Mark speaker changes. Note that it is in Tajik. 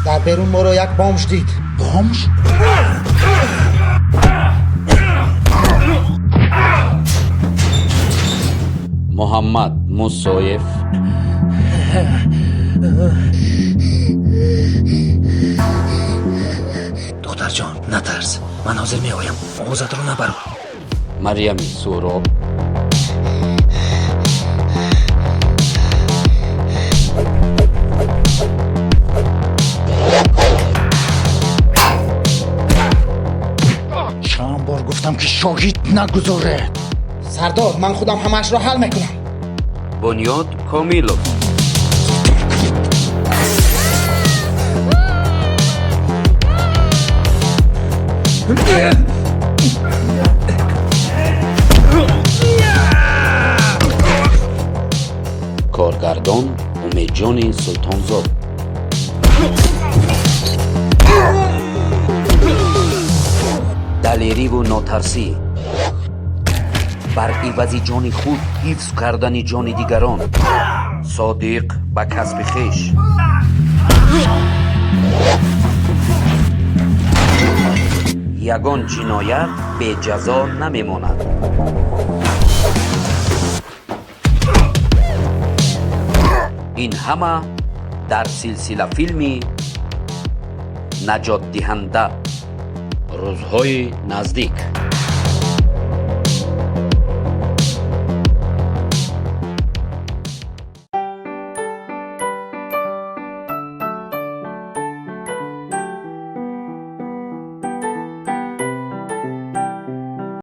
Speaker 1: Дар берун моро як бомж дид.
Speaker 2: Бомж?
Speaker 3: Муҳаммад Мусоев.
Speaker 4: Духтарҷон, натарс, ман ҳозир меоям, овозатро набарор.
Speaker 3: Марьями Суроб.
Speaker 2: Чанд бор гуфтам, ки шоҳид нагузоред.
Speaker 1: Сардор, ман худам ҳамаашро ҳал мекунам.
Speaker 3: Бунёд Комилов. Коргардон Умедҷони Султонзод. Далериву нотарсӣ, бар ивази ҷони худ ҳифз кардани ҷони дигарон, содиқ ба касби хеш. Ягон ҷиноят беҷазо намемонад. Ин ҳама дар силсилафилми «Наҷотдиҳанда». Рӯзҳои наздик.